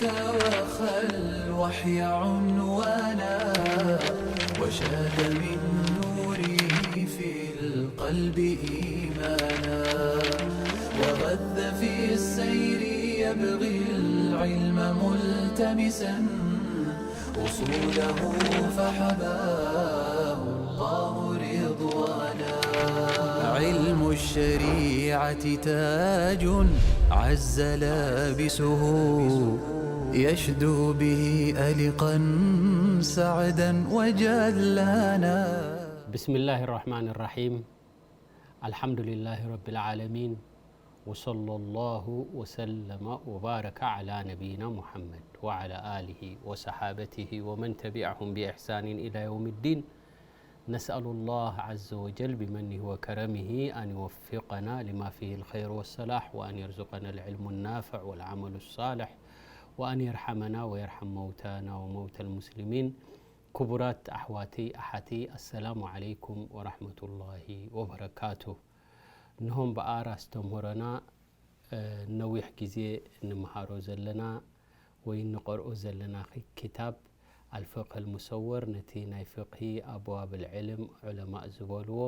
وخى الوحي عنوانا، وشاد من نوره في القلب إيمانا، وغذ في السير يبغي العلم ملتمسا، أصوله فحباه الله رضوانا. علم الشريعة تاج عز لابسه، يشدو به ألقا سعدا وجلانا. بسم الله الرحمن الرحيم. الحمد لله رب العالمين. وصلى الله وسلم وبارك على نبينا محمد وعلى آله وصحابته ومن تبعهم بإحسان إلى يوم الدين. نسأل الله عز وجل بمنه وكرمه أن يوفقنا لما فيه الخير والصلاح، وأن يرزقنا العلم النافع والعمل الصالح، وأن يرحمنا ويرحم موتانا وموتى المسلمين. ክቡራት ኣሕዋተይ ኣሓተይ፣ ኣሰላሙ ዓለይኩም ወራሕመቱላሂ ወበረካቱ። እንሆ እምበኣር ኣስተምህሮና፣ እ፣ ነዊሕ ግዜ እንመሃሮ ዘለና ወይ እንቐርኦ ዘለና ኪ-፣ ክታብ ኣልፍቅህ ኣልሙሰወር፣ ነቲ ናይ ፍቅሂ ኣብዋብ ኣልዕልም ዑለማእ ዝበልዎ፣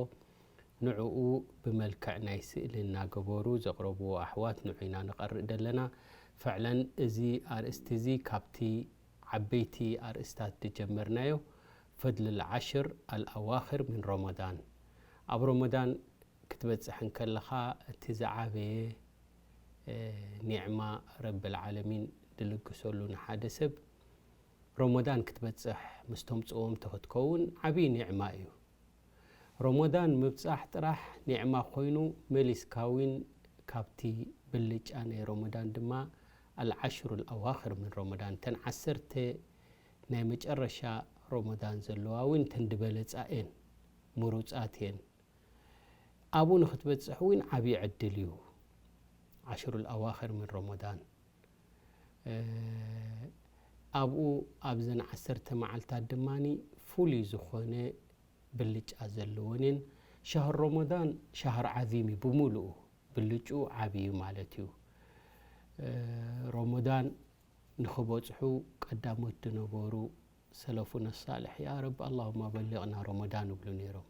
ንዕኡ ብመልክዕ ናይ ስእሊ እናገበሩ ዘቕረብዎ ኣሕዋት ንዑ ኢና ንቐርእ ዘለና። ፍዕለን እዚ ኣርእስቲ እዚ ካብቲ ዓበይቲ ኣርእስታት ዝጀመርናዮ ፈድል ዓሽር ኣልኣዋኽር ምን ረመዳን። ኣብ ረመዳን ክትበጽሕ እንከለኻ እቲ ዝዓበየ፣ እ፣ ኒዕማ ረብል ዓለሚን ዝልግሰሉ ንሓደ ሰብ ረመዳን ክትበጽሕ ምስ ተምጽኦ እንተ ክትከውን ዓብዪ ኒዕማ እዩ። ረመዳን ምብጻሕ ጥራሕ ኒዕማ ኮይኑ መሊስካ እውን ካብቲ ብልጫ ናይ ረመዳን ድማ ኣልዓሽሩ ኣልኣዋኽር ምን ረመዳን፣ እተን ዓሰርተ ናይ መጨረሻ ረመዳን ዘለዋ እውን እተን ዝበለጻ እየን፣ ምሩጻት እየን። ኣብኡ ንክትበጽሕ እውን ዓብዪ ዕድል እዩ። ዓሽሩ ኣልኣዋኽር ምን ረመዳን፣ እ፣ ኣብኡ ኣብዘን ዓሰርተ መዓልታት ድማ ፍሉይ ዝኾነ ብልጫ ዘለወን እየን። ሸህር ረመዳን ሸህር ዓዚም እዩ፣ ብምሉኡ ብልጭኡ ዓብዪ እዩ ማለት እዩ። እ፣ ረመዳን ንኽበጽሑ ቀዳሞት ዝነበሩ ሰለፉና ሳልሕ፣ "ያ ረቢ፣ ኣላሁማ በሊቕና ረመዳን" ይብሉ ነይሮም።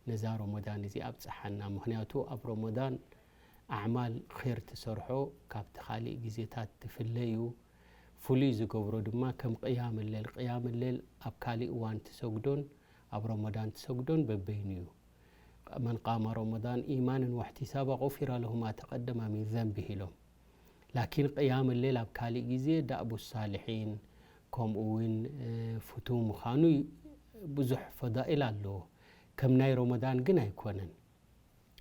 "ነዛ ረመዳን እዚኣ ኣብጽሓና"፣ ምኽንያቱ ኣብ ረመዳን ኣዕማል ኼር ትሰርሖ ካብቲ ካሊእ ግዜታት ትፍለ እዩ። ፍሉይ ዝገብሮ ድማ ከም ቅያም ሌል፣ ቅያም ሌል ኣብ ካሊእ እዋን ትሰግዶን ኣብ ረመዳን ትሰግዶን በበይኑ እዩ። መን ቃመ ረመዳን ኢማንን ወሕቲሳባ ጉፊረ ለሁ ማ ተቀደመ ሚን ዘንቢህ ኢሎም። ላኪን ቅያም ሌል ኣብ ካሊእ ግዜ ዳእቡ ሳልሒን ከምኡ እውን፣ እ፣ ፍቱው ምዃኑ ብዙሕ ፈዳኢል ኣለዎ። ከም ናይ ረመዳን ግን ኣይኮነን።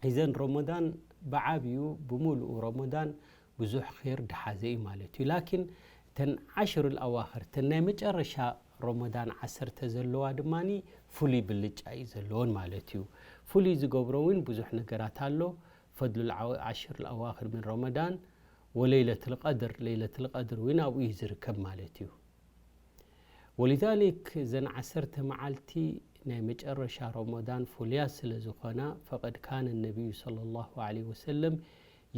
ኢዘን ረመዳን ብዓብዩ ብምሉኡ ረመዳን ብዙሕ ኼር ድሓዘ እዩ ማለት እዩ። ላኪን እተን ዓሽር ኣልኣዋኽር፣ እተን ናይ መጨረሻ ረመዳን ዓሰርተ ዘለዋ ድማ ፍሉይ ብልጫ እዩ ዘለወን ማለት እዩ። ፍሉይ ዝገብሮ እውን ብዙሕ ነገራት ኣሎ። ፈድሉ ዓሽር ኣልኣዋኽር ምን ረመዳን ወለይለትል ቀድር፣ ለይለትል ቀድር እውን ኣብኡ እዩ ዝርከብ ማለት እዩ። ወሊዛሊክ እዘን ዓሰርተ መዓልቲ ናይ መጨረሻ ረመዳን ፍሉያት ስለ ዝኾና፣ ፈቀድ ካነ ነቢዩ ሰለላሁ ዐለይሂ ወሰለም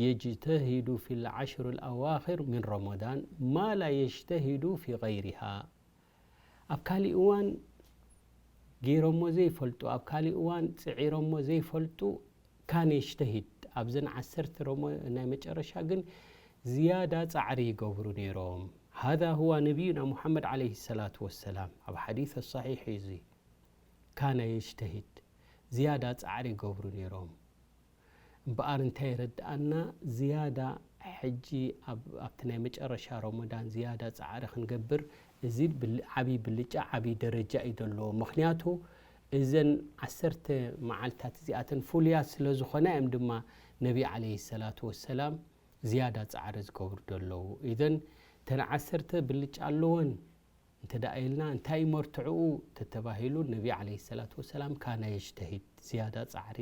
የጅተሂዱ ፊል ዓሽር ኣልኣዋኽር ምን ረመዳን ማ ላ የጅተሂዱ ፊ ገይሪሃ። ኣብ ካሊእ እዋን ገይሮሞ ዘይፈልጡ፣ ኣብ ካሊእ እዋን ጽዒሮሞ ዘይፈልጡ፣ ካነ የጅተሂድ፣ ኣብዘን ዓሰርተ ረሞ-፣ ናይ መጨረሻ ግን ዝያዳ ጻዕሪ ይገብሩ ነይሮም። ሃዛ ሁዋ ነቢዩና ሙሓመድ ዓለይሂ ሰላቱ ወሰላም፣ ኣብ ሓዲስ ሰሒሕ እዩ እዚ። ካነ የጅተሂድ፣ ዝያዳ ጻዕሪ ይገብሩ ነይሮም። እምበኣር እንታይ የረድኣና? ዝያዳ ሕጂ ኣብ-፣ ኣብቲ ናይ መጨረሻ ረመዳን ዝያዳ ጻዕሪ ክንገብር፣ እዚ ብል-፣ ዓብዪ ብልጫ፣ ዓብዪ ደረጃ እዩ ዘለዎ። ምኽንያቱ እዘን ዓሰርተ መዓልታት እዚኣተን ፍሉያት ስለ ዝኾና እዮም ድማ ነቢ ዓለይሂ ሰላቱ ወሰላም ዝያዳ ጻዕሪ ዝገብሩ ዘለዉ። ኢዘን እተን ዓሰርተ ብልጫ ኣለወን እንተ ደኣ ኢልና፣ እንታይ እዩ መርትዕኡ ተተባሂሉ፣ ነቢ ዓለይሂ ሰላቱ ወሰላም ካነ የጅተሂድ፣ ዝያዳ ጻዕሪ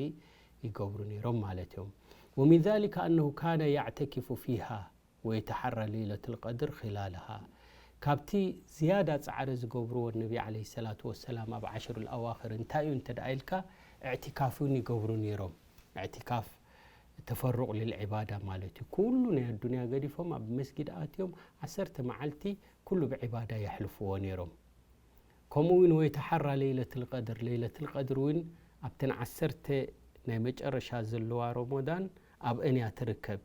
ይገብሩ ነይሮም ማለት እዮም። ወሚን ዛሊከ ኣነሁ ካነ ያዕተኪፉ ፊሃ ወየተሓራ ለይለቱል ቀድር ኺላለሃ። ካብቲ ዝያዳ ጻዕሪ ዝገብርዎ ነቢ ዓለይሂ ሰላቱ ወሰላም ኣብ ዓሽሩ ኣልኣዋኽር እንታይ እዩ እንተ ደኣ ኢልካ፣ እዕቲካፍ እውን ይገብሩ ነይሮም። እዕቲካፍ፣ ተፈሩቕ ልልዒባዳ ማለት እዩ። ኩሉ ናይ ኣዱንያ ገዲፎም ኣብ መስጊድ ኣትዮም ዓሰርተ መዓልቲ ኩሉ ብዒባዳ የሕልፍዎ ነይሮም። ከምኡ እውን ወይተሓራ ለይለትል ቀድር፣ ለይለትል ቀድር እውን ኣብተን ዓሰርተ ናይ መጨረሻ ዘለዋ ረመዳን ኣብአን እያ ትርከብ።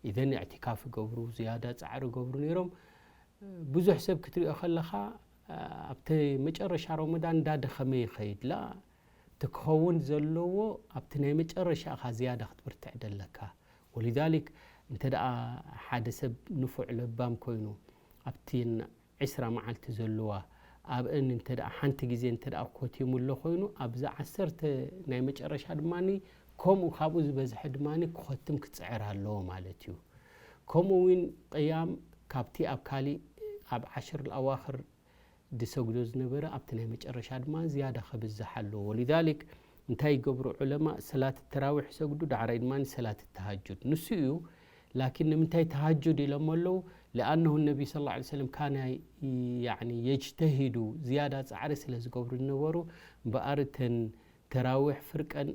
ኢዘን እዕቲካፍ ይገብሩ፣ ዝያዳ ጻዕሪ ይገብሩ ነይሮም። ብዙሕ ሰብ ክትሪኦ ከለኻ ኣብቲ መጨረሻ ረመዳን እንዳደኸመ ይኸይድ ላ፣ እቲ ክኸውን ዘለዎ ኣብቲ ናይ መጨረሻ ኢኻ ዝያዳ ክትብርትዕ ደለካ። ወሊዛሊክ እንተ ደኣ ሓደ ሰብ ንፉዕ ለባም ኮይኑ ኣብቲ ዕስራ መዓልቲ ዘለዋ ኣብአን እንተ ደኣ ሓንቲ ግዜ እንተ ደኣ ኮቲሙ ኣሎ ኮይኑ ኣብዚ ዓሰርተ ናይ መጨረሻ ድማ ከምኡ ካብኡ ዝበዝሐ ድማ ክኸትም ክጽዕር ኣለዎ ማለት እዩ። ከምኡ እውን ቅያም ካብቲ ኣብ ካሊእ ኣብ ዓሽር ኣዋኽር ዝሰግዶ ዝነበረ ኣብቲ ናይ መጨረሻ ድማ ዝያዳ ከብዝሕ ኣለዎ። ወሊዛሊክ እንታይ ይገብሩ ዑለማ? ሰላት ተራዊሕ ይሰግዱ፣ ዳሕራይ ድማ ሰላት ተሃጁድ። ንሱ እዩ። ላኪን ንምንታይ ተሃጁድ ኢሎም ኣለዉ? لأنه النبي صلى الله عليه وسلم كان يعني يجتهد ዝያዳ ጻዕሪ ስለ ዝገብሩ ዝነበሩ እምበኣር እተን ተራዊሕ ፍርቀን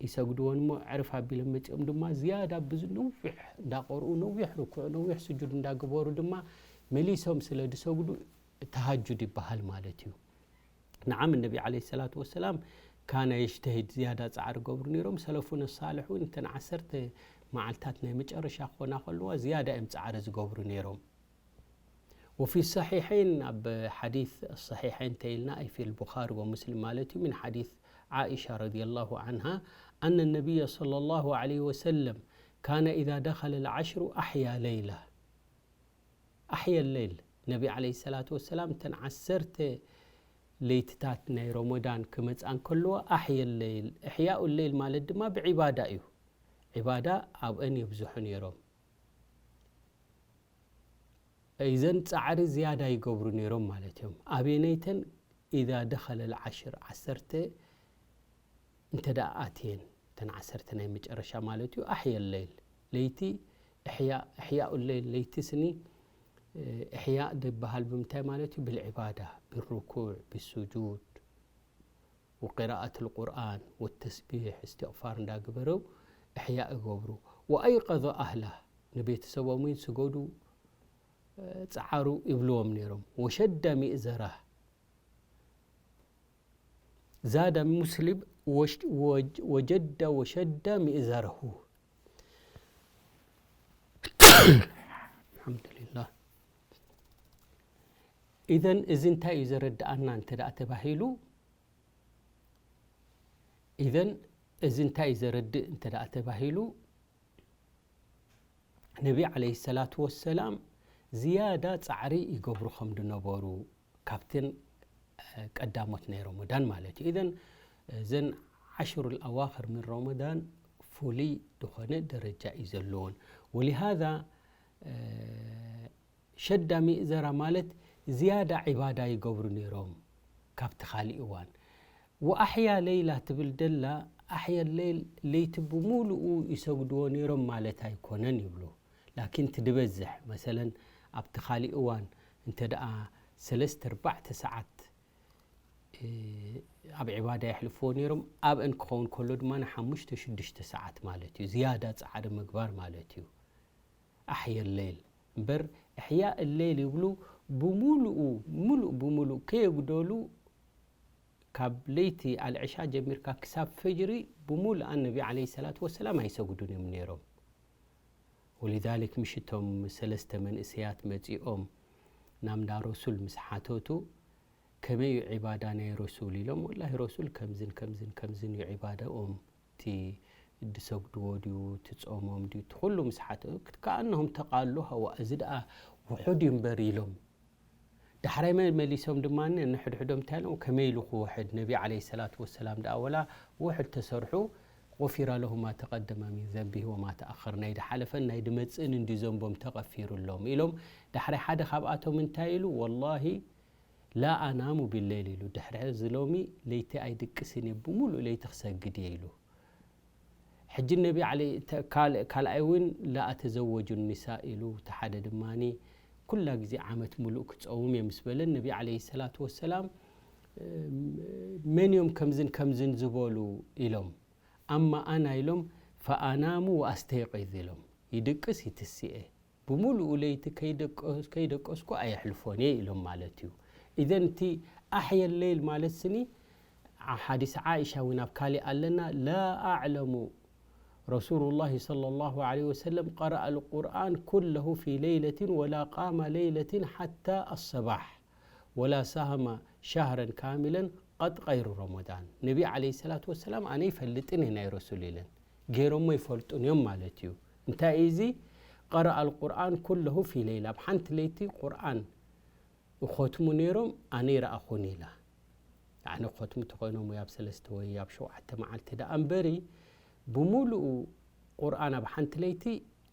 ይሰግድወን እሞ ዕርፍ ኣቢሎም መጺኦም ድማ ዝያዳ ብዙ ነዊሕ እንዳቐርኡ ነዊሕ ርኩዕ ነዊሕ ስጁድ እንዳገበሩ ድማ መሊሶም ስለ ዝሰግዱ ተሃጁድ ይበሃል ማለት እዩ። ነዓም እነቢ ዓለይሂ ሰላቱ ወሰላም ካነ የጅተሂድ ዝያዳ ጻዕሪ ገብሩ ነይሮም። ሰለፉነ ሳልሕ እውን እተን ዓሰርተ መዓልታት ናይ መጨረሻ ክኾና ከለዋ ዝያዳ እዮም ጻዕሪ ዝገብሩ ነይሮም። وفي الصحيحين ኣብ ሓዲስ الصحيحين ተይልና أي في البخاري ومسلم ማለት እዩ من حديث عائشة رضي الله عنها أن النبي صلى الله عليه وسلم كان إذا دخل العشر أحيا ليلة أحيا الليل ነቢ عليه الصلاة والسلام እተን ዓሰርተ ለይትታት ናይ ረመዳን ክመጽኣን ከለዋ أحيا الليل إحياء الليل ማለት ድማ ብዒባዳ እዩ። ዒባዳ ኣብአን የብዝሑ ነይሮም። ኢዘን ጻዕሪ ዝያዳ ይገብሩ ነይሮም ማለት እዮም። ኣበየነይተን إذا دخل العشر ዓሰርተ እንተ ደኣ ኣትየን እተን ዓሰርተ ናይ መጨረሻ ማለት እዩ። أحيا الليل ለይቲ إحياء إحياء الليل ለይቲ ስኒ إحياء ዝበሃል ብምንታይ ማለት እዩ? بالعبادة بالركوع بالسجود وقراءة القرآن والتسبيح استغفار እንዳገበሩ إحياء ይገብሩ። وأيقظ أهله ንቤተሰቦም እውን ስገዱ ጸዓሩ ይብልዎም ነይሮም። وشد مئزره زاد مسلم وش- وج- وجد وشد مئزره الحمد لله إذن እዚ እንታይ እዩ ዘረድኣና እንተ ደኣ ተባሂሉ إذن እዚ እንታይ እዩ ዘረድእ እንተ ደኣ ተባሂሉ ነቢ عليه الصلاة والسلام ዝያዳ ጻዕሪ ይገብሩ ከም ዝነበሩ ካብተን ቀዳሞት ናይ ረመዳን ማለት እዩ። إذن እዘን عشر الأواخر من رمضان ፍሉይ ዝኾነ ደረጃ እዩ ዘለዎን ولهذا شد مئزره ማለት ዝያዳ ዒባዳ ይገብሩ ነይሮም ካብቲ ካሊእ እዋን። وأحيا ليلة ትብል ደላ أحيا الليل ለይቲ ብሙሉኡ ይሰግድዎ ነይሮም ማለት ኣይኮነን ይብሉ። ላኪን እቲ ዝበዝሕ መሰለን ኣብቲ ካሊእ እዋን እንተ ደኣ ሰለስተ ኣርባዕተ ሰዓት ኣብ ዒባዳ የሕልፍዎ ነይሮም። ኣብአን ክኸውን ከሎ ድማ ንሓሙሽተ ሽዱሽተ ሰዓት ማለት እዩ። ዝያዳ ጻዕሪ ምግባር ማለት እዩ። ኣሕየ ሌል እምበር እሕያእ ሌል ይብሉ። ብሙሉኡ ሙሉእ ብሙሉእ ከየጉደሉ ካብ ለይቲ ኣልዕሻ ጀሚርካ ክሳብ ፈጅሪ ብሙሉእ ኣነቢ ዓለይሂ ሰላቱ ወሰላም ኣይሰግዱን እዮም ነይሮም። ወሊዛሊክ ምሽቶም ሰለስተ መንእሰያት መጺኦም ናምዳ ረሱል ምስ ሓተቱ ከመይ እዩ ዒባዳ ናይ ረሱል ኢሎም፣ ወላሂ ረሱል ከምዝን ከምዝን ከምዝን እዩ ዒባዳኦም፣ እቲ ድሰግድዎ ድዩ እቲ ጾሞም ድዩ እቲ ኩሉ ምስ ሓተ ከኣነሁም ተቃሉ ሃዋ እዚ ደኣ ውሑድ እዩ እምበር ኢሎም። ዳሕራይ መሊሶም ድማ ንሕድሕዶም እንታይ ኢሎም ከመይ ኢሉ ክውሕድ ነቢ ዓለይሂ ሰላቱ ወሰላም ደኣ ወላ ውሑድ ተሰርሑ غفر له ما تقدم من ذنبه وما تأخر ናይ ድሓለፈን ናይ ድመጽእን እንዲ ዘንቦም ተቐፊሩሎም ኢሎም። ዳሕራይ ሓደ ካብኣቶም እንታይ ኢሉ ወላሂ لا أنام بالليل ኢሉ ድሕሪ እዚ ሎሚ ለይቲ ኣይድቅስን እየ ብሙሉእ ለይቲ ክሰግድ እየ ኢሉ። ሕጂ ነቢ ዓለ ካልኣይ እውን لا أتزوج النساء ኢሉ እቲ ሓደ ድማ ኩላ ግዜ ዓመት ሙሉእ ክፀውም እየ ምስ በለ ነቢ ዓለይሂ ሰላቱ ወሰላም መን እዮም ከምዝን ከምዝን ዝበሉ ኢሎም። أما أنا ኢሎም ፈኣናሙ ወኣስተይቂዝ ኢሎም፣ ይድቅስ ይትስኤ፣ ብምሉኡ ለይቲ ከይደቀስ-፣ ከይደቀስኩ ኣየሕልፎን እየ ኢሎም ማለት እዩ። ኢዘን እቲ ኣሕየ ለይል ማለት ስኒ ሓዲስ ዓኢሻ እውን ኣብ ካሊእ ኣለና። ላ ኣዕለሙ ረሱሉላሂ ሰለላሁ ዐለይሂ ወሰለም ቀረአ ልቁርኣን ኩለሁ ፊ ለይለትን ወላ ቃመ ለይለትን ሓታ ኣሰባሕ ወላ ሳሃመ ሻህረን ካሚለን ቀጥ ቀይሩ ረመዳን። ነቢ ዓለይሂ ሰላቱ ወሰላም ኣነ ይፈልጥን እየ ናይ ረሱል ኢለን ገይሮሞ ይፈልጡን እዮም ማለት እዩ። እንታይ እዩ እዚ? ቀረአ ልቁርኣን ኩለሁ ፊ ለይላ፣ ኣብ ሓንቲ ለይቲ ቁርኣን ይኸትሙ ነይሮም፣ ኣነ ይረኣኹን ኢላ። ያዕኒ ክኸትሙ ተኾይኖም ወይ ኣብ ሰለስተ ወይ ኣብ ሸውዓተ መዓልቲ ደኣ እምበሪ፣ ብምሉኡ ቁርኣን ኣብ ሓንቲ ለይቲ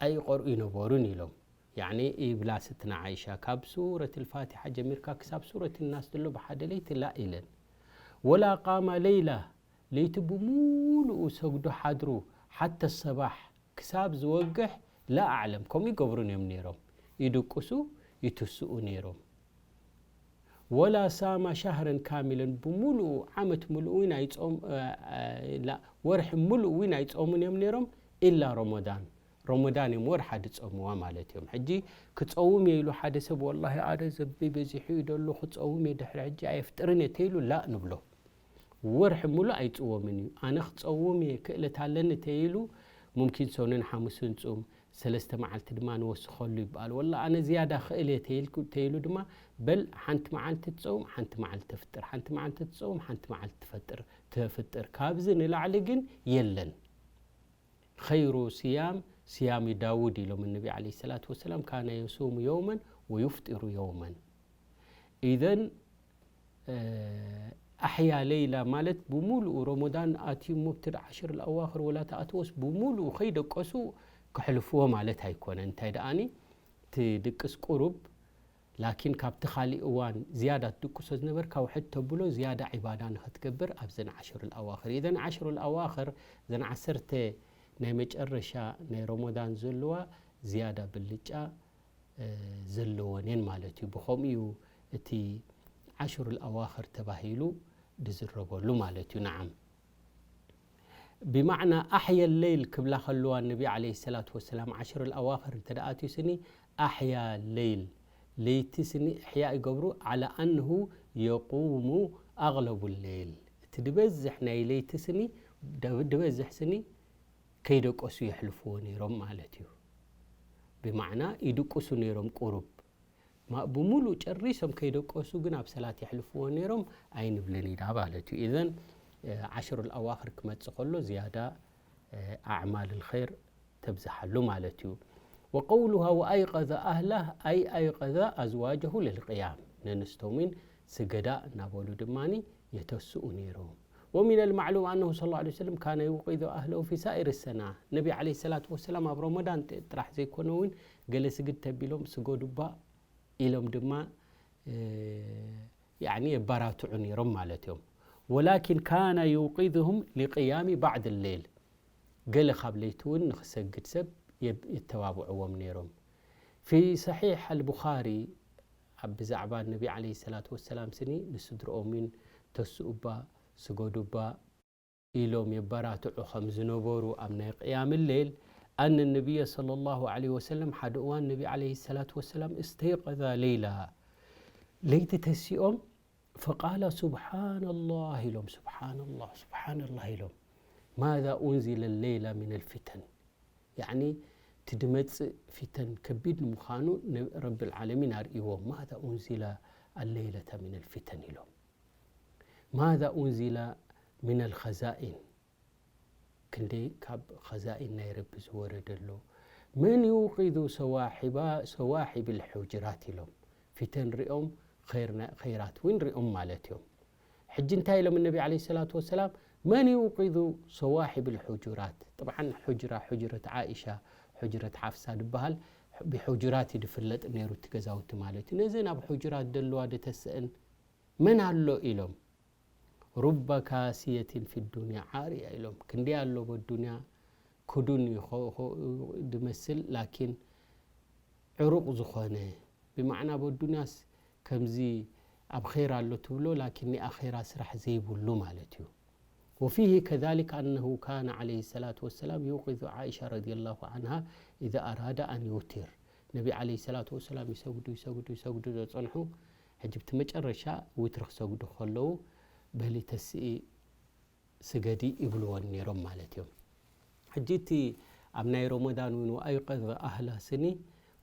ኣይቐርኡ ይነበሩን ኢሎም። ያዕኒ ይብላ ስትና ዓይሻ፣ ካብ ሱረት ልፋቲሓ ጀሚርካ ክሳብ ሱረት ናስ ዘሎ ብሓደ ለይቲ ላ ኢለን። ወላ ቃማ ለይላ፣ ለይቲ ብምሉኡ ሰግዱ ሓድሩ፣ ሓተ ሰባሕ ክሳብ ዝወግሕ፣ ላ ኣዕለም፣ ከምኡ ይገብሩን እዮም ነይሮም። ይድቅሱ፣ ይትስኡ ነይሮም። ወላ ሳማ ሻህረን ካሚለን፣ ብምሉኡ ዓመት ምሉእ እውን ኣይጾም-፣ እ፣ እ፣ ላ-፣ ወርሒ ምሉእ እውን ኣይጾሙን እዮም ነይሮም፣ ኢላ ረመዳን። ረመዳን እዮም ወርሓ ድጾምዋ ማለት እዮም። ሕጂ ክጸውም እየ ኢሉ ሓደ ሰብ፣ ወላሂ ኣነ ዘበይ በዚሑ እዩ ደሎ፣ ክጸውም እየ ድሕሪ ሕጂ ኣየፍጥርን እየ ተይሉ፣ ላ ንብሎ። ወርሒ ምሉእ ኣይጽወምን እዩ። ኣነ ክጸውም እየ፣ ክእለት ኣለኒ ተይሉ፣ ሙምኪን ሰኑን ሓሙስን ጽም፣ ሰለስተ መዓልቲ ድማ ንወስኸሉ ይበሃል። ወላ ኣነ ዝያዳ ክእል እየ ተይልኩ-፣ ተይሉ ድማ፣ በል ሓንቲ መዓልቲ ትጸውም፣ ሓንቲ መዓልቲ ተፍጥር፣ ሓንቲ መዓልቲ ትጸውም፣ ሓንቲ መዓልቲ ትፈጥር፣ ተፍጥር። ካብዚ ንላዕሊ ግን የለን። ኸይሩ ስያም ስያሚ ዳውድ ኢሎም ነቢ ዓለይሂ ሰላቱ ወሰላም፣ ካነ የሱሙ የውመን ወዩፍጢሩ የውመን። ኢዘን፣ እ፣ ኣሕያ ለይላ ማለት ብምሉኡ ረመዳን ኣትዩ እሞ ብቲ ዓሽር ኣዋኽር ወላ ተኣትዎስ ብምሉኡ ከይደቀሱ ከሕልፍዎ ማለት ኣይኮነን። እንታይ ደኣኒ፣ እቲ ድቅስ ቁሩብ፣ ላኪን ካብቲ ካሊእ እዋን ዝያዳ ትድቅሶ ዝነበርካ ውሕድ ተብሎ ዝያዳ ዒባዳ ንኽትገብር ኣብዘን ዓሽር ኣዋኽር። ኢዘን ዓሽር ኣዋኽር፣ እዘን ዓሰርተ ናይ መጨረሻ ናይ ረመዳን ዘለዋ ዝያዳ ብልጫ፣ እ፣ ዘለወን እየን ማለት እዩ። ብኸምኡ እዩ እቲ ዓሽር ኣዋኽር ተባሂሉ ዝዝረበሉ ማለት እዩ። ነዓም። ብማዕና ኣሕየ ለይል ክብላ ከለዋ ነቢ ዓለይሂ ሰላቱ ወሰላም ዓሽር ኣዋኽር እንተ ደኣ ኣትዩ ስኒ ኣሕያ ለይል፣ ለይቲ ስኒ እሕያ ይገብሩ፣ ዓላ ኣንሁ የቁሙ ኣግለቡ ለይል፣ እቲ ድበዝሕ ናይ ለይቲ ስኒ፣ ደ-፣ ድበዝሕ ስኒ ከይደቀሱ የሕልፍዎ ነይሮም ማለት እዩ። ብማዕና ይድቅሱ ነይሮም ቁሩብ። ማ-፣ ብምሉእ ጨሪሶም ከይደቀሱ ግን ኣብ ሰላት የሕልፍዎ ነይሮም ኣይንብልን ኢና ማለት እዩ። ኢዘን፣ እ፣ ዓሽሩል ኣዋኽር ክመጽእ ከሎ ዝያዳ፣ እ፣ ኣዕማል ልኸይር ተብዝሓሉ ማለት እዩ። ወቀውሉሃ ወኣይቀዘ ኣህላህ ኣይ ኣይቀዘ ኣዝዋጀሁ ልልቅያም፣ ነንስቶም እውን ስገዳ እናበሉ ድማኒ የተስኡ ነይሮም። ወሚን ልማዕሉም ኣነሁ ሰለላሁ ዐለይሂ ወሰለም ካነ ዩቂዙ ኣህለሁ ፊ ሳኢር ሰና። ነቢ ዓለይሂ ሰላቱ ወሰላም ኣብ ረመዳን ጥ-፣ ጥራሕ ዘይኮነ እውን ገለ ስግድ ተቢሎም ስገዱባ ኢሎም ድማ፣ እ፣ ያዕኒ የባራትዑ ነይሮም ማለት እዮም። ወላኪን ካነ ዩቂዙሁም ሊቅያሚ ባዕድ ሌል። ገለ ካብ ለይቲ እውን ንኽሰግድ ሰብ የብ-፣ የተባብዕዎም ነይሮም። ፊ ሰሒሕ ኣልቡኻሪ ኣብ ብዛዕባ ነቢ ዓለይሂ ሰላቱ ወሰላም ስኒ ንስድርኦምን ተስኡባ፣ ስገዱባ ኢሎም የበራትዑ ከም ዝነበሩ ኣብ ናይ ቅያም ሌል፣ ኣነ ነቢየ ሰለላሁ ዐለይሂ ወሰለም ሓደ እዋን ነቢ ዓለይሂ ሰላቱ ወሰላም እስተይቀዛ ሌይላ፣ ለይቲ ተሲኦም፣ ፈቃላ ሱብሓነላህ ኢሎም፣ ሱብሓነላህ፣ ሱብሓነላህ ኢሎም። ማዛ ኡንዚለ ሌይላ ሚነል ፊተን፣ ያዕኒ እቲ ድመጽእ ፊተን ከቢድ ንምዃኑ ነ-፣ ረብል ዓለሚን ኣርእይዎም። ማዛ ኡንዚለ ኣሌይለተ ሚነል ፊተን ኢሎም። ማዛ ኡንዚለ ሚነል ኸዛኢን፣ ክንደይ ካብ ኸዛኢን ናይ ረቢ ዝወረደ ኣሎ። መን ዩቂዙ ሰዋሒባ-፣ ሰዋሒብል ሑጅራት ኢሎም። ፊተን ሪኦም፣ ኸይር ና-፣ ኸይራት እውን ሪኦም ማለት እዮም። ሕጂ እንታይ ኢሎም ነቢ ዓለይሂ ሰላቱ ወሰላም? መን ዩቂዙ ሰዋሒብል ሑጁራት? ጥብዓን ሑጅራ፣ ሑጅረት ዓኢሻ፣ ሑጅረት ሓፍሳ ድበሃል፣ ብሑጁራት እዩ ድፍለጥ ነይሩ እቲ ገዛውቲ ማለት እዩ። ነዘን ኣብ ሑጁራት ደለዋ ደተስአን መን ኣሎ ኢሎም። ሩበ ካስየትን ፊ ዱንያ ዓርያ ኢሎም። ክንደይ ኣሎ በዱንያ ክዱን እዩ ኸ-፣ ኸ-፣ ድመስል፣ ላኪን ዕሩቕ ዝኾነ፣ ብማዕና በዱንያስ ከምዚ ኣብ ኸይር ኣሎ ትብሎ፣ ላኪን ናይ ኣኼራ ስራሕ ዘይብሉ ማለት እዩ። وفيه كذلك أنه كان عليه الصلاة والسلام يوقظ عائشة رضي الله عنها إذا أراد أن يوتر. ነቢ عليه الصلاة والسلام ይሰግዱ ይሰግዱ ይሰግዱ ዘጸንሑ፣ ሕጂ ብቲ መጨረሻ ዊትር ክሰግዱ ከለዉ በሊ ተስኢ ስገዲ ይብልወን ነይሮም ማለት እዮም። ሕጂ እቲ ኣብ ናይ ረመዳን እውን وأيقظ أهله ስኒ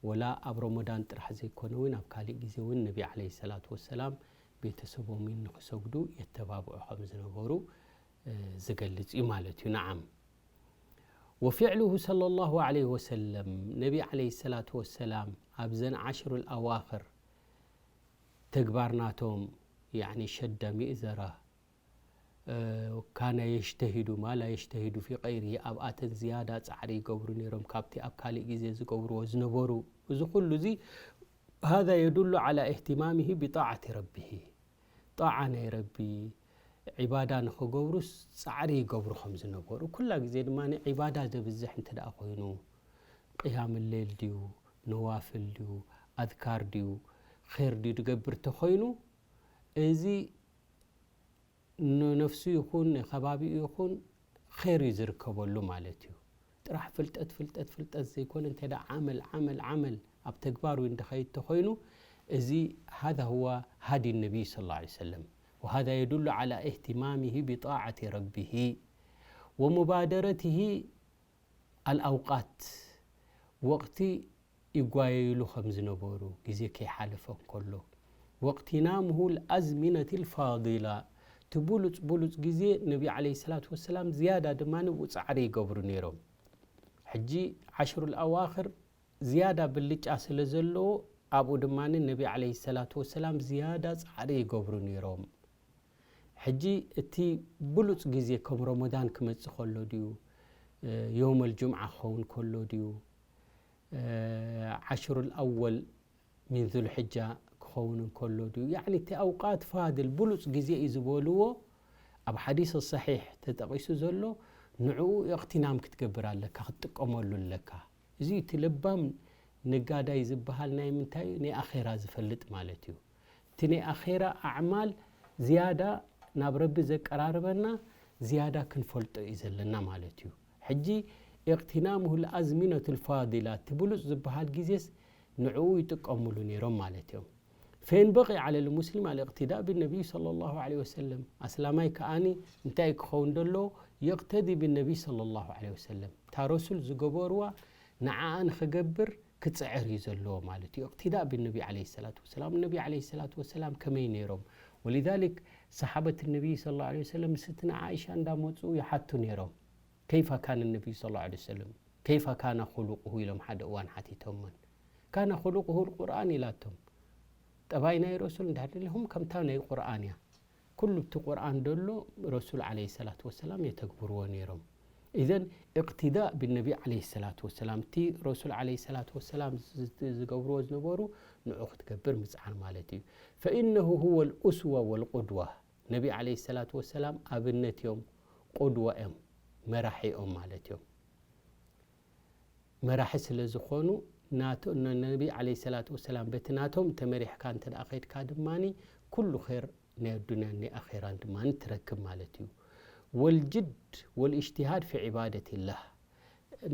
ወላ ኣብ ረመዳን ጥራሕ ዘይኮነ እውን ኣብ ካሊእ ግዜ እውን ነቢ عليه الصلاة والسلام ቤተሰቦምን ንክሰግዱ የተባብዑ ከም ዝነበሩ ዝገልጽ እዩ ማለት እዩ። نعم وفعله صلى الله عليه وسلم ነቢ عليه الصلاة والسلام ኣብዘን عشر الأواخر ተግባር ናቶም يعني شد مئزره كان يجتهد ما لا يجتهد في غيره ኣብኣተን ዝያዳ ጻዕሪ ይገብሩ ነይሮም ካብቲ ኣብ ካልእ ግዜ ዝገብርዎ ዝነበሩ። እዚ ኩሉ እዚ هذا يدل على اهتمامه بطاعة ربه ጣዓ ናይ ረቢ ዒባዳ ንኽገብሩስ ጻዕሪ ይገብሩ ከም ዝነበሩ ኩላ ግዜ ድማ ዒባዳ ዘብዝሕ እንተ ደኣ ኮይኑ ቅያም ሌል ድዩ ነዋፍል ድዩ ኣዝካር ድዩ ር ድዩ ድገብር ተኾይኑ እዚ ንነፍሱ ይኹን ንከባቢኡ ይኹን ር እዩ ዝርከበሉ ማለት እዩ። ጥራሕ ፍልጠት ፍልጠት ፍልጠት ዘይኮነ እንተ ዓመል ዓመል ዓመል ኣብ ተግባር እውን ድኸይድ ተኾይኑ እዚ هذا هو هدي النبي صلى الله عليه وسلم وهذا يدل على اهتمامه بطاعة ربه ومبادرته الأوقات ወቕቲ ይጓየይሉ ከም ዝነበሩ ግዜ ከይሓለፈ እንከሎ واغتنامه الأزمنة الفاضلة እቲ ብሉፅ ብሉፅ ግዜ ነቢ عليه الصلاة والسلام ዝያዳ ድማ ንብኡ ፃዕሪ ይገብሩ ነይሮም። ሕጂ عشر الأواخر ዝያዳ ብልጫ ስለ ዘለዎ ኣብኡ ድማ ነቢ عليه الصلاة والسلام ዝያዳ ፃዕሪ ይገብሩ ነይሮም። ሕጂ እቲ ብሉፅ ግዜ ከም ረመዳን ክመፅእ ከሎ ድዩ የውመል ጁምዓ ክኸውን ከሎ ድዩ عشر الأول من ذو الحجة ክኸውን እንከሎ ድዩ يعني እቲ ኣውቃት ፋድል ብሉፅ ግዜ እዩ ዝበልዎ ኣብ ሓዲስ ሰሒሕ ተጠቒሱ ዘሎ ንዕኡ እቕትናም ክትገብር ኣለካ ክትጥቀመሉ ኣለካ። እዚ እቲ ለባም ነጋዳይ ዝበሃል ናይ ምንታይ ናይ ኣኼራ ዝፈልጥ ማለት እዩ። እቲ ናይ ኣኼራ ኣዕማል ዝያዳ ናብ ረቢ ዘቀራርበና ዝያዳ ክንፈልጦ እዩ ዘለና ማለት እዩ። ሕጂ اغتنامه الأزمنة الفاضلة እቲ ብሉፅ ዝበሃል ግዜስ ንዕኡ ይጥቀምሉ ነይሮም ማለት እዮም። فينبغي على المسلم الاقتداء بالنبي صلى الله عليه وسلم ኣስላማይ ከኣኒ እንታይ ክኸውን ደሎ يقتدي بالنبي صلى الله عليه وسلم እታ ረሱል ዝገበርዋ ንዓኣ ንኽገብር ክፅዕር እዩ ዘለዎ ማለት እዩ። اقتداء بالنبي عليه الصلاة والسلام ነቢ عليه الصلاة والسلام ከመይ ነይሮም ولذلك صحابة النبي صلى الله عليه وسلم ስትነ عائشة እንዳመፁ ይሓቱ ነይሮም كيف كان النبي صلى الله عليه وسلم كيف كان خلقه ኢሎም ሓደ እዋን ሓቲቶመን كان خلقه القرآن ኢላቶም ጠባይ ናይ ረሱል እንድሕር ደሊኹም ከምታ ናይ ቁርኣን እያ ኩሉ እቲ ቁርኣን ደሎ ረሱል عليه الصلاة والسلام የተግብርዎ ነይሮም إذن اقتداء بالنبي عليه الصلاة والسلام እቲ ረሱል عليه الصلاة والسلام ዝገብርዎ ዝነበሩ ንዑ ክትገብር ምፅዓር ማለት እዩ فإنه هو الأسوة والقدوة ነቢ عليه الصلاة والسلام ኣብነት እዮም ቁድዋ እዮም መራሒ እዮም ማለት እዮም መራሒ ስለ ዝኾኑ ነቢ عليه الصلاة والسلام በቲ ናቶም ተመሪሕካ እንተ ከድካ ድማ ኩሉ ር ናይ ኣዱንያን ናይ ኣኼራን ድማ ትረክብ ማለት እዩ والجد والاجتهاد في عبادة الله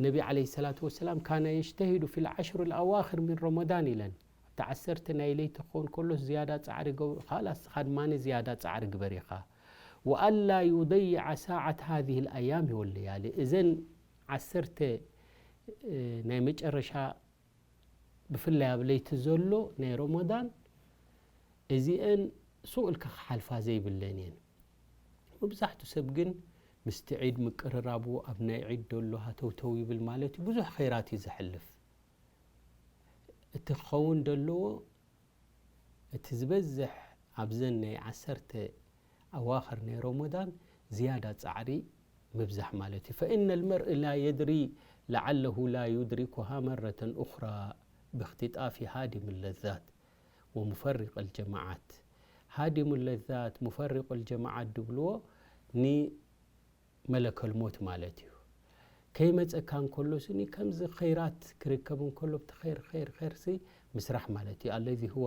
ነቢ عليه الصلاة والسلام كان يجتهد في العشر الأواخر من رمضان ኢለን ኣብቲ ዓሰርተ ናይ ለይቲ ክኸውን ከሎስ ዝያዳ ፃዕሪ ገብሩ ካላ ስኻ ድማ ዝያዳ ፃዕሪ ግበር ኢኻ وألا يضيع ساعة هذه الأيام والليالي እዘን ዓሰርተ ናይ መጨረሻ ብፍላይ ኣብ ለይቲ ዘሎ ናይ ረመዳን እዚአን ሱቕ ኢልካ ክሓልፋ ዘይብለን እየን። መብዛሕቱ ሰብ ግን ምስቲ ዒድ ምቅርራቡ ኣብ ናይ ዒድ ደሎ ሃተውተው ይብል ማለት እዩ። ብዙሕ ኸይራት እዩ ዘሕልፍ። እቲ ክኸውን ደለዎ እቲ ዝበዝሕ ኣብዘን ናይ ዓሰርተ ኣዋኽር ናይ ረመዳን ዝያዳ ጻዕሪ ምብዛሕ ማለት እዩ። فإن المرء لا يدري لعله لا يدركها مرة أخرى باختطاف هادم اللذات ومفرق الجماعات. هادم اللذات مفرق الجماعات ድብልዎ ን መለከል ሞት ማለት እዩ። ከይመጸካ እንከሎ ስኒ ከምዚ ኸይራት ክርከብ እንከሎ ብቲ ኸይር ኸይር ኸይርሲ ምስራሕ ማለት እዩ። الذي هو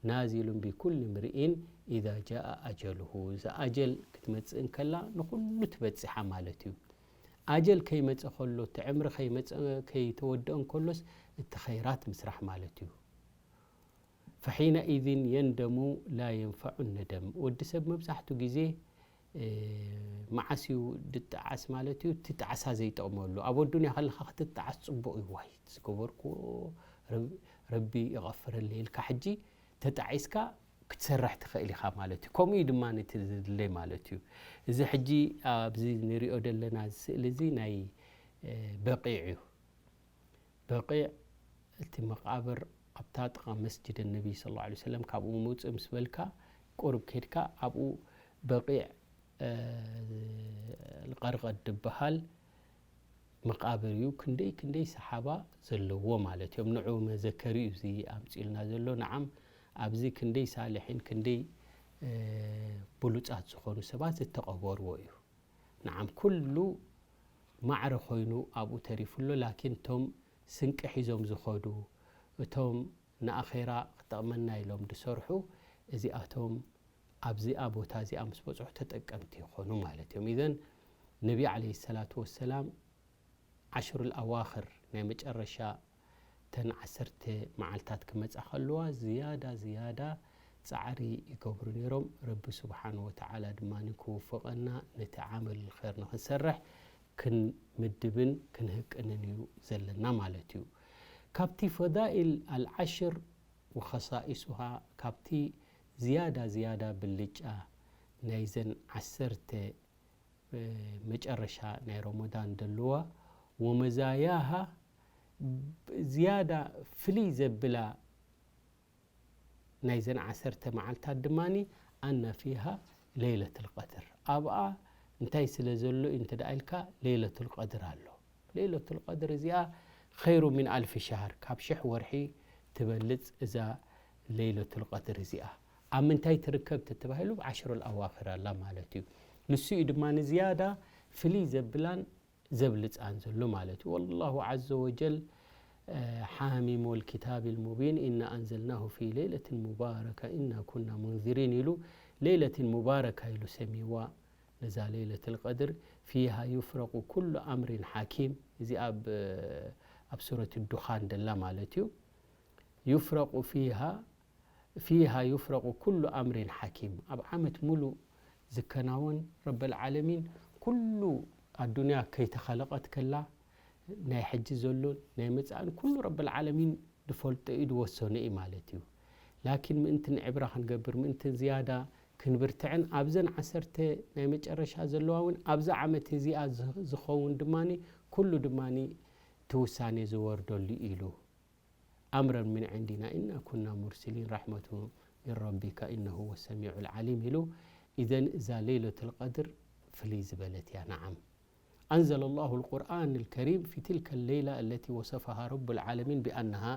ናዚሉን ቢኩል ምርኢን ኢዛ ጃአ ኣጀሉሁ። እዛ ኣጀል ክትመጽእ እንከላ ንኹሉ ትበጽሓ ማለት እዩ። ኣጀል ከይመጸ ከሎ፣ እቲ ዕምሪ ከይመጸ፣ ከይተወደአ እንከሎስ እቲ ኸይራት ምስራሕ ማለት እዩ። ፈሒነኢዝን የንደሙ ላ የንፈዑ ነደም። ወዲ ሰብ መብዛሕቱ ግዜ መዓስ እዩ ድጠዓስ ማለት እዩ? እቲ ጣዕሳ ዘይጠቕመሉ። ኣብ ኣዱንያ ከለኻ ክትጠዓስ ጽቡቕ እዩ። ዋይ ዝገበርኩዎ ረቢ ይቐፍረለይ ኢልካ ሕጂ ተጣዒስካ ክትሰርሕ ትኽእል ኢኻ ማለት እዩ። ከምኡ እዩ ድማ ነቲ ዝድለይ ማለት እዩ። እዚ ሕጂ ኣብዚ ንሪኦ ዘለና ስእሊ እዚ ናይ በቂዕ እዩ። በቂዕ እቲ መቃብር ኣብታ ጥቓ መስጅድ ነቢ ስ ላ ሰለም ካብኡ ምውፅእ ምስ በልካ ቁርብ ከድካ ኣብኡ በቂዕ ልቀርቀድ ዝበሃል መቃብር እዩ። ክንደይ ክንደይ ሰሓባ ዘለዎ ማለት እዮም። ንዑ መዘከሪ እዩ እዚ ኣምፅልና ዘሎ። ንዓም ኣብዚ ክንደይ ሳልሒን ክንደይ ብሉፃት ዝኾኑ ሰባት ዝተቐበርዎ እዩ። ንዓም ኩሉ ማዕረ ኮይኑ ኣብኡ ተሪፉ ኣሎ። ላኪን እቶም ስንቂ ሒዞም ዝኸዱ፣ እቶም ንኣኼራ ክጠቕመና ኢሎም ዝሰርሑ፣ እዚኣቶም ኣብዚኣ ቦታ እዚኣ ምስ በፅሑ ተጠቀምቲ ይኾኑ ማለት እዮም። ኢዘን ነቢ ዓለይሂ ሰላቱ ወሰላም ዓሽሩል ኣዋኽር ናይ መጨረሻ ተን ዓሰርተ መዓልታት ክመጻ ከለዋ ዝያዳ ዝያዳ ጻዕሪ ይገብሩ ነይሮም። ረቢ ስብሓን ወተዓላ ድማ ክውፍቐና ነቲ ዓመል ኸር ንኽንሰርሕ ክንምድብን ክንህቅንን እዩ ዘለና ማለት እዩ። ካብቲ ፈዳኢል ኣልዓሽር ወኸሳኢሱሃ ካብቲ ዝያዳ ዝያዳ ብልጫ ናይዘን ዓሰርተ መጨረሻ ናይ ረመዳን ደለዋ ወመዛያሃ ዝያዳ ፍልይ ዘብላ ናይዘን ዓሰርተ መዓልታት ድማ ኣነ ፊሃ ለይለት ልቀድር ኣብኣ እንታይ ስለ ዘሎ እዩ እንተ ደኣ ኢልካ ለይለት ልቀድር ኣሎ። ለይለት ልቀድር እዚኣ ኸይሩ ምን ኣልፊ ሸሃር ካብ ሽሕ ወርሒ ትበልፅ እዛ ለይለት ልቀድር እዚኣ ኣብ ምንታይ ትርከብ ተተባሂሉ ኣብ ዓሽሩ ኣዋክር ኣላ ማለት እዩ። ንሱ እዩ ድማ ንዝያዳ ፍልይ ዘብላን ዘብልፃን ዘሎ ማለት እዩ። ወላሁ ዓዘ ወጀል ሓሚም ወልኪታብ ልሙቢን ኢና ኣንዘልናሁ ፊ ለይለትን ሙባረካ ኢና ኩና ሙንዚሪን ኢሉ ለይለትን ሙባረካ ኢሉ ሰሚዋ ነዛ ለይለት ልቀድር ፊሃ ዩፍረቁ ኩሉ ኣምሪን ሓኪም እዚ ኣብ ሱረት ዱኻን ደላ ማለት እዩ። ዩፍረቁ ፊሃ ፊሃ ዩፍረቁ ኩሉ ኣምሪን ሓኪም ኣብ ዓመት ሙሉእ ዝከናወን ረበል ዓለሚን ኩሉ ኣዱንያ ከይተኸለቐት ከላ ናይ ሕጂ ዘሎን ናይ መጻእን ኩሉ ረበል ዓለሚን ዝፈልጦ እዩ ዝወሰኖ እዩ ማለት እዩ። ላኪን ምእንቲ ንዕብራ ክንገብር ምእንቲ ዝያዳ ክንብርትዕን ኣብዘን ዓሰርተ ናይ መጨረሻ ዘለዋ እውን ኣብዛ ዓመት እዚኣ ዝኸውን ድማ ኩሉ ድማ ትውሳኔ ዝወርደሉ ኢሉ ኣምረን ምን ዕንዲና ኢና ኩና ሙርሲሊን ራሕመቱ ምን ረቢካ ኢነሁ ወሰሚዑ ልዓሊም ኢሉ። ኢዘን እዛ ለይለት ልቀድር ፍልይ ዝበለት እያ። ነዓም أنزل الله القرآن الكريم في تلك الليلة التي وصفها رب العالمين بأنها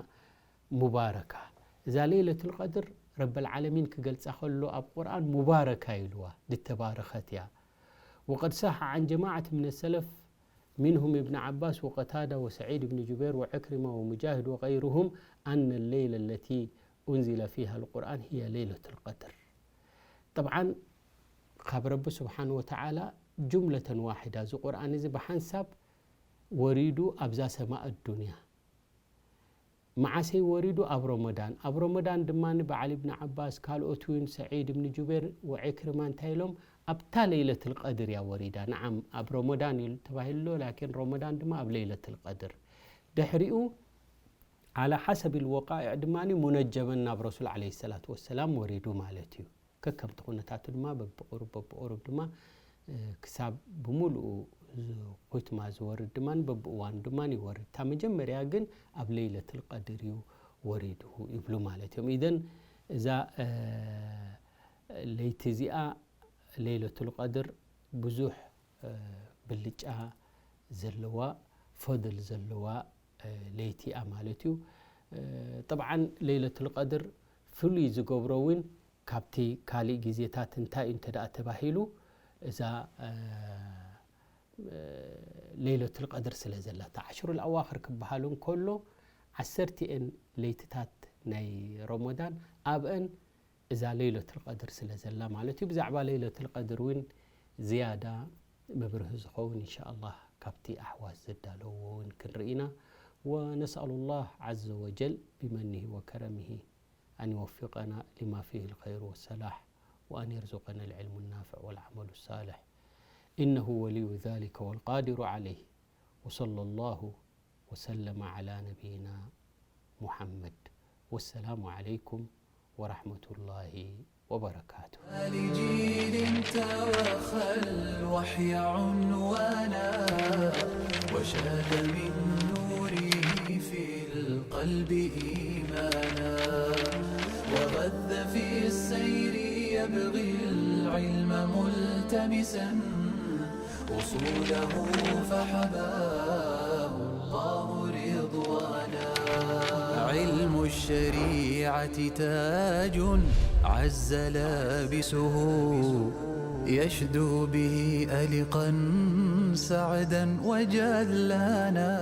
مباركة። እዛ ለይለት ልቀድር ረበል ዓለሚን ክገልጻ ከሎ ኣብ ቁርኣን ሙባረካ ኢልዋ ዝተባረኸት እያ። وقد صح عن جماعة من السلف منهم ابن عباس وقتادة وسعيد بن جبير وعكرمة ومجاهد وغيرهم أن الليلة التي أنزل فيها القرآن هي ليلة القدر. طبعا ካብ ረቢ ስብሓን ወተዓላ ጁምለተን ዋሒዳ እዚ ቁርኣን እዚ ብሓንሳብ ወሪዱ ኣብዛ ሰማእ ኣዱንያ መዓሰይ ወሪዱ ኣብ ረመዳን ኣብ ረመዳን ድማ በዓል እብን ዓባስ ካልኦት እውን ሰዒድ እብን ጁቤር ወዒክርማ እንታይ ኢሎም ኣብታ ለይለት ልቀድር እያ ወሪዳ። ነዓም ኣብ ረመዳን እዩ ተባሂሉ ኣሎ ላኪን ረመዳን ድማ ኣብ ለይለት ልቀድር ድሕሪኡ ዓላ ሓሰብ ልወቃዕ ድማ ሙነጀመን ናብ ረሱል ዓለ ሰላት ወሰላም ወሪዱ ማለት እዩ። ከከምቲ ኩነታቱ ድማ በብቁሩብ በብቁሩብ ድማ ክሳብ ብምሉኡ ኩትማ ዝወርድ ድማ በብእዋኑ ድማ ይወርድ። እታ መጀመርያ ግን ኣብ ለይለት ልቀድር እዩ ወሪዱ ይብሉ ማለት እዮም። ኢዘን እዛ ለይቲ እዚኣ ለይለት ልቀድር ብዙሕ ብልጫ ዘለዋ ፈድል ዘለዋ ለይቲ እያ ማለት እዩ። ጠብዓን ለይለት ልቀድር ፍሉይ ዝገብሮ እውን ካብቲ ካሊእ ግዜታት እንታይ እዩ እንተ ደኣ ተባሂሉ እዛ ለይለት ልቀድር ስለ ዘላ እታ ዓሽሩ ኣዋክር ክበሃሉ እንከሎ ዓሰርቲኤን ለይትታት ናይ ረመዳን ኣብአን እዛ ለይለቱል ቀድር ስለ ዘላ ማለት እዩ። ብዛዕባ ለይለቱል ቀድር እውን ዝያዳ መብርሂ ዝኸውን እንሻ ኣላህ ካብቲ ኣሕዋት ዘዳለውዎ እውን ክንርኢ ኢና። ونسأل الله عز وجل بمنه وكرمه أن يوفقنا لما فيه الخير والصلاح وأن يرزقنا العلم النافع والعمل الصالح إنه ولي ذلك والقادر عليه وصلى الله وسلم على نبينا محمد والسلام عليكم ورحمة الله وبركاته. لجيل توخى الوحي عنوانا وشاد من نوره في القلب إيمانا وغذ في السير يبغي العلم ملتمسا أصوله فحباه الله رضوانا. علم الشريعة تاج عز لابسه يشدو به ألقا سعدا وجلانا.